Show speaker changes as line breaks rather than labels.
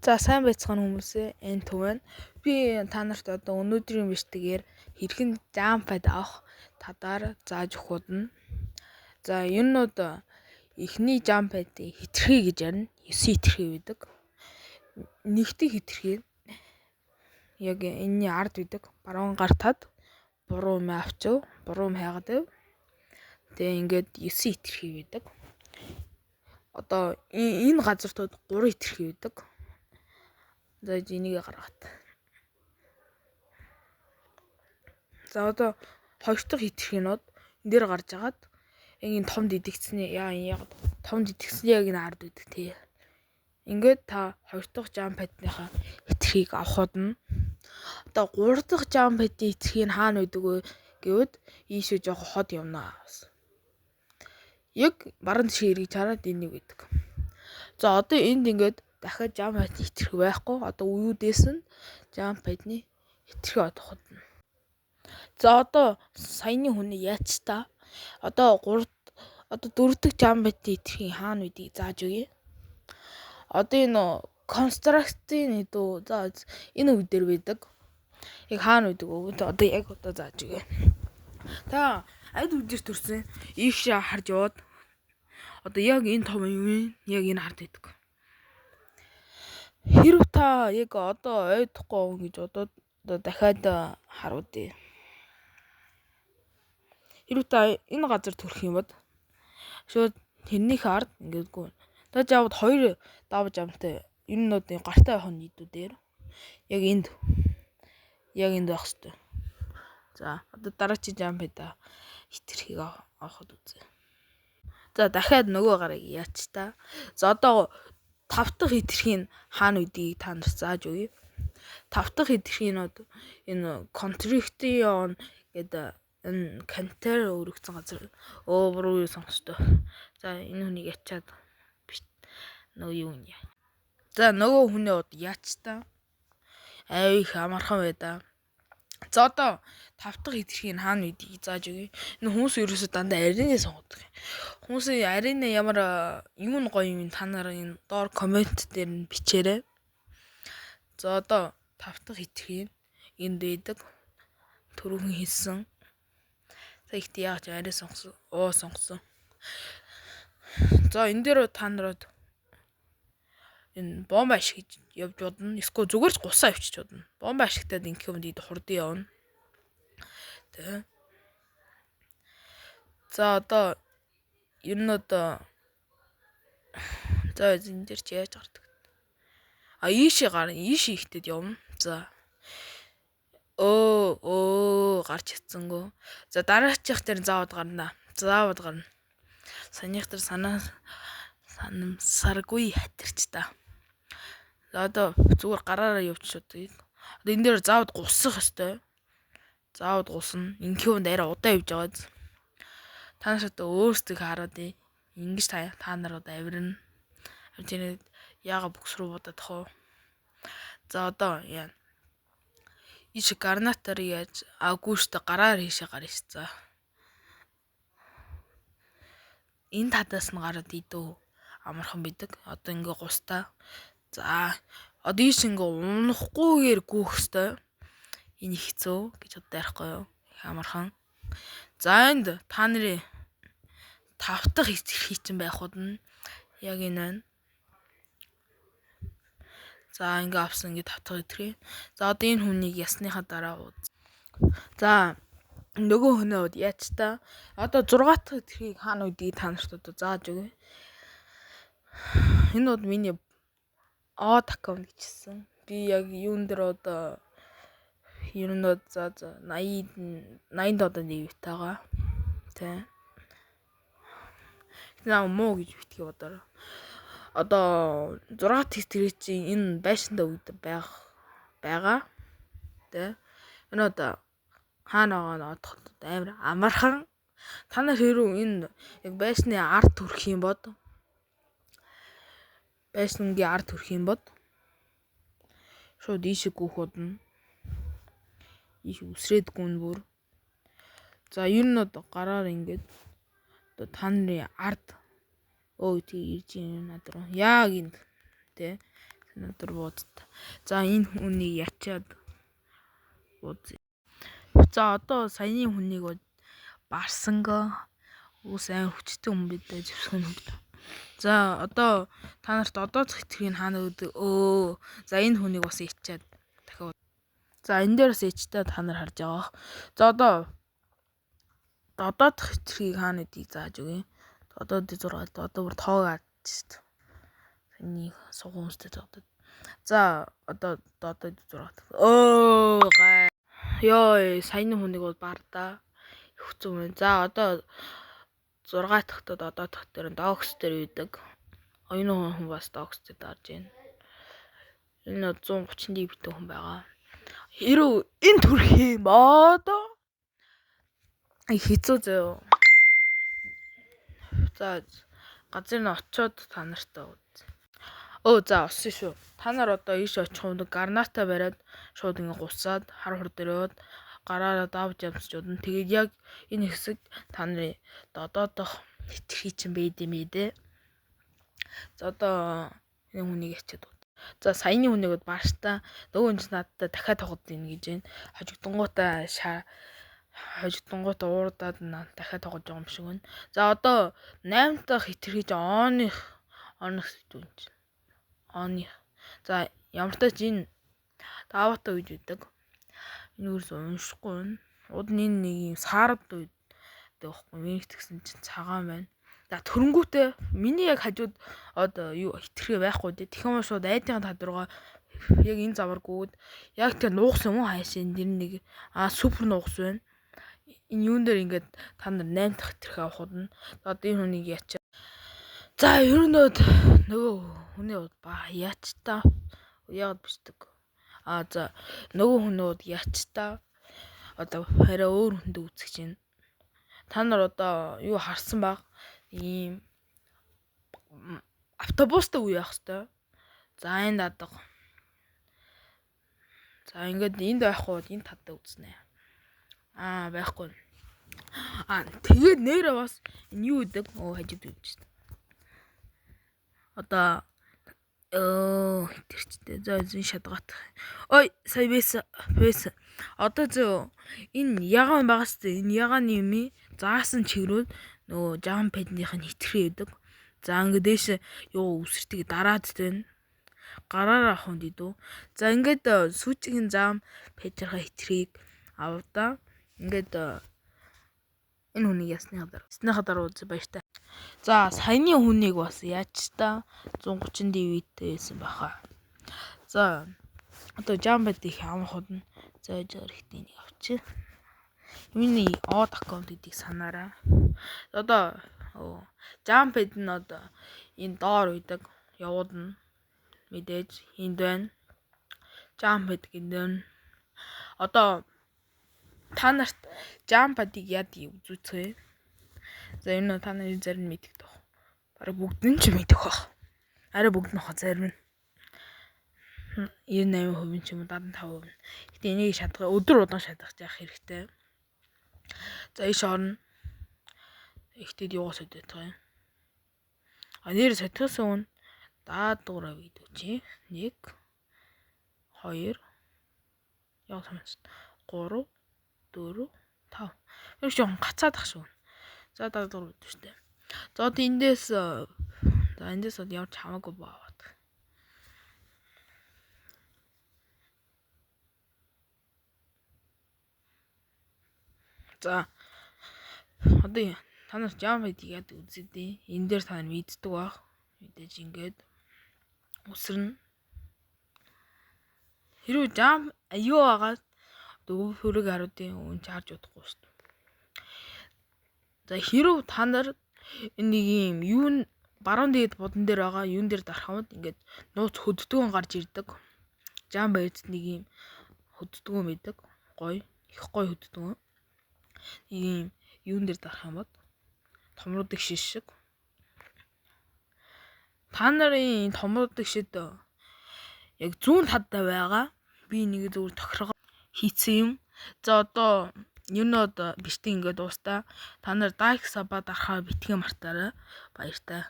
За сайн байцгаана хүмүүсээ, энэ төв байна. Би та нарт одоо өнөөдрийн бичлэгээр хэрхэн jump pad авах талаар зааж өгөх удна. За ер нь одоо эхний jump pad-ыг хэтэрхий гэж ярина. 9 хэтэрхий байдаг. Нэгдэх хэтэрхий яг энэний ард байдаг. Баруун гар тад буруу юм авчив, буруу юм хайгаад байв. Тэгээ ингээд 9 хэтэрхий байдаг. Одоо энэ газартууд 3 хэтэрхий байдаг. За энийг гаргаад. За одоо хоёр дахь хэтэрхийнүүд энэ дээр гарч агаад яг энэ том дидэгцний яа яг том дидэгцний яг энэ ард байдаг тий. Ингээд та хоёр дахь jump pad-ныхаа хэтэрхийг авах удна. Одоо гурав дахь jump pad-ийн хэтэрхий нь хаана байдаг вэ гэвэд ийшээ жоохон ход явна. Яг баруун тишээ эргэж хараад энийг байдаг. За одоо энд ингээд дахиад jump pad-ны хэтэрхий байхгүй. Одоо үеүдээс нь jump pad-ны хэтэрхий одох удна. За одоо саяны хүний яач та одоо 3 одоо 4 дахь jump pad-ны хэтэрхий хаана байдгийг зааж өгье. Одоо энэ construct-ын дүү за энэ үг дээр байдаг. Яг хаана байдаг вэ? Одоо яг одоо зааж өгье. Та аль үг дээр төрсэн ийшээ харж яваад одоо яг энэ том юм яг энэ ард байдаг. Хэрв та яг одоо ойдохгүй гэж бодоод одоо дахиад харуулъя. Хэрв та энэ газар төрөх юм бол шууд тэрнийхээ ард ингээдгүй. Та жавд хоёр дав жамтай ер нь одоо гартай байх нь идүү дээр яг энд байх хэвээр. За одоо дараагийн jump pad хэтэрхийг авахд үзье. За дахиад нөгөө гарыг яач та. За одоо 5 дахь хэтэрхий нь хаана байдгийг та нарт зааж өгье. 5 дахь хэтэрхийнүүд энэ contraction гэдэг энэ контейнер өргөцсөн газар өө буруу юу сонгостой. За энэ хүнийг ячаад нөгөө юу юм. За нөгөө хүний уд яач та. Ай их амархан байдаа. За одоо 5 дахь хэтэрхий нь хаана байдгийг зааж өгье. Энэ хүмүүс ерөөсөө дандаа аренаа сонгодог юм. Хүмүүсийн арена ямар юм нь гоё юм та нар энэ доор коммент дээр нь бичээрэй. За одоо 5 дахь хэтэрхий энд байдаг. Түрүүхэн хийсэн. За ихтэй яаж арай сонгосон. Оо сонгосон. За энэ дээр та нарууд энэ бомба ашиглаж явж удна. Эсвэл зүгээр ч гусаа авчиж удна. Бомба ашигтаад ингэх юмд ид хурдан явна. Тэ. За одоо ер нь одоо за энэ дээр чи яаж гардаг. А ийшээ гарна. Ийшээ ихтэд явна. За. Өө гарч чадсангүй. За дараачих дээр заавал гарна. Заавал гарна. Санийх дээр санаа санамсаргүй хатирч та. За одоо зүгээр гараараа явчихдаг. Одоо энэ дээр заавал гусах ёстой. Заавал гусна. Ингийн хүнд арай удаан явж байгааз. Та нар одоо өөрсдөө хараад ингэж та нар одоо авирна. Тэр яага бүкс рүү будаад хоо. За одоо яа. Иш гранатаар яаж аагүй штэ гараар хийшээ гарна ш. За. Энэ талаас нь гараад идүү амархан байдаг. Одоо ингээ густаа. За одоо ийш ингээ унахгүйгээр гүйх хэвээр. Энэ их хэцүү гэж одоо ярихгүй юу? Их амархан. За энд та нарын 5 дахь хэтэрхий чинь байх удна. Яг энэ байна. За ингээ авсан ингээ 5 дахь хэтэрхий. За одоо энэ хүнийг ясныхаа дараа ууз. За нөгөө хүнээ уд яач та. Одоо 6 дахь хэтэрхийг хаана үдгийг та нарт одоо зааж өгье. Энэ бод миний odd account гэжсэн. Би яг юун дээр одоо ер нь за 80 80 одоо нэг битаага. Тэ. Наа муу гэж битгий бодороо. Одоо 6 дахь хэтэрхий чинь энэ байшиндаа үед байх байгаа. Тэ. Энэ одоо хаана байгаа нь одоход амар амархан. Та нар хэрүү энэ яг байшны ард төрөх юм бод. Байшингийн ард төрөх юм бод. Шууд ийшээ гүйх удна. Ийш үсрээд гүн бүр. За ер нь одоо гараар ингээд одоо та нарын ард өө тий ирж юм над руу. Яг энд тий. Өнөөдөр буудт. За, энэ хүнийг ячаад ууз. За, одоо саяны хүнийг барсангаа ус айн хүчтэй хүн бидээ зэвсгэн хөвд. За, одоо та нарт одоо зэх тэрхийг хаана өгдөг. За, энэ хүнийг бас ичээд дахиад. За, энэ дээр бас ичтэй та нар харж байгаа. За, одоо додоодох хэтэрхийг хаана гэдгийг зааж өгье. Додоод 6, одоо бүр тоог авч шүү дээ. Саяны суган хүмүүстэй тоглоод. За, одоо додоод 6. Гай. Йой, саяны хүнийг бол бардаа. Хэцүү юм. За, одоо 6 дахьтад одоо дахь дээр догс дээр үйдэг. Энэ хүн бас догс дээр дарж байна. Энэ 130 битэн хүн байгаа. Хэрв энэ төрх юм одоо хэцүү зөө. За, газар нь очиод та нартай үз. За, олсон шүү. Та нар одоо ийш очих юм граната бариад шууд ингээ гусаад хар хур дээр яваад гараараа давж ямсч удна. Тэгээд яг энэ хэсэг та нарын додоодох хэтэрхий чинь байд юм ээ. За, одоо энэ хүнийг ячаад. За, саяны хүнийг барстаа нөгөө хүн чинь надтай дахиад тоглож ийн гэж байна. Хожигдонгуудаа хожигдонгуудаа уурдаад дахиад тоглож байгаа юм шиг байна. За, одоо 8 дахь хэтэрхий чинь оных юм чинь. Оных. За, ямар ч тач энэ дааваатай үеж байдаг. Энэ үрс уншихгүй байна. Уд нь энэ нэг юм саарад үйдэг байхгүй. Минийх тэгсэн чинь цагаан байна. За, төрөнгүүтээ миний яг хажууд одоо юу хитрхээ байхгүй дээ. Тэгхэн шууд айдын тад руугаа яг энэ завар гүгд яг тэр нуугс юм уу хайшин тэр нэг супер нуугс байна. Энэ юун дээр ингээд та нар 8 дахь хитрхээ авах удна. Одоо энэ хүнийг ячаа. За, ер нь нөгөө хүний ба яачтаа яагаад бичдэг. За, нөгөө хүнүүд ячтаа одоо хараа өөр хүндээ үзэх чинь. Та нар одоо юу харсан баг ийм автобустай үе явах хэвээр. За, энэ дадаг. За, ингээд энд байхгүй бол энэ тадаа үзнэ. Байхгүй. Тэгээд нэрээ бас энэ юу гэдэг? Хажууд үеж. Одоо тэрчтэй. За, энэ шадгаат. Ой, сая бэс. Одоо зөө энэ ягаан байгаас энэ ягааны юм заасан чигрүүд нөгөө jump pad-ийнх нь хитрхи өгдөг. За, ингээд дээш юу үсэртийг дараад байна. Гараараа авах юм дийдүү. За, ингээд сүүчийн зам pad-ийнхаа хитрхийг авдаа. Ингээд энэ хүнийг ясныхаа дараа. Ясныхаа дараа үзье, баяртай. За, саяны хүнийг бас яаж та 130 DV-тэй байсан баха. За, одоо jump pad-ийг авах удна. За, яж хэрэгтэй нэг авчи. Миний odd account гэдгийг санаарай. Одоо jump pad нь одоо энэ доор үйдэг явуулна. Мэдээж энд байна. Jump pad гэдэг нь одоо та нарт jump pad-ыг яадгийг үзүүцгээе. За, энэ та нарын зарим нь мэддэг тох. Бараг бүгд нь ч мэдэх бах. Арай бүгд нь хаа зарим нь 98% ч юм уу 75%. Гэтэ энийг шатгаа өдөр удаан шатгах яах хэрэгтэй. За, ийш орно. Ихтэйд юугаас өдөөт юм. Нэр сотиосон өмнө даадуур авъя чи. 1 2 яа самс 3 4 5. Тэр жоохон гацаад ах шүү. За, даадуур өгдөг штэ. За, одоо эндээс эндээс ямар ч хамаагүй бааваад. За, одоо та нар jump pad-ыг яадаг үзье дээ. Энэ дээр та нар мэддэг байх. Мэдээж ингээд үсэрнэ. Хэрвээ jump юу агаад дөв хөрөг харуудын үн чарж удахгүй шүү дээ. За, хэрв та нар энэ нэг юм юу баруун дээд будан дээр байгаа юун дээр дарах юм ингээд нууц хөддгөөн гарч ирдэг. Jump pad нэг юм хөддгөөн байдаг. Гоё, их гоё хөддгөөн. Нэг юм юун дээр дарах юм бол томруудаг шиш шиг. Та нарын томруудаг шид яг зүүн талдаа байгаа. Би нэг зүгээр тохиргоо хийцэн юм. За, одоо ер нь одоо бичлэг ингээд дуустаа. Та нар лайк, sub дарахаа битгий мартаарай. Баяртай.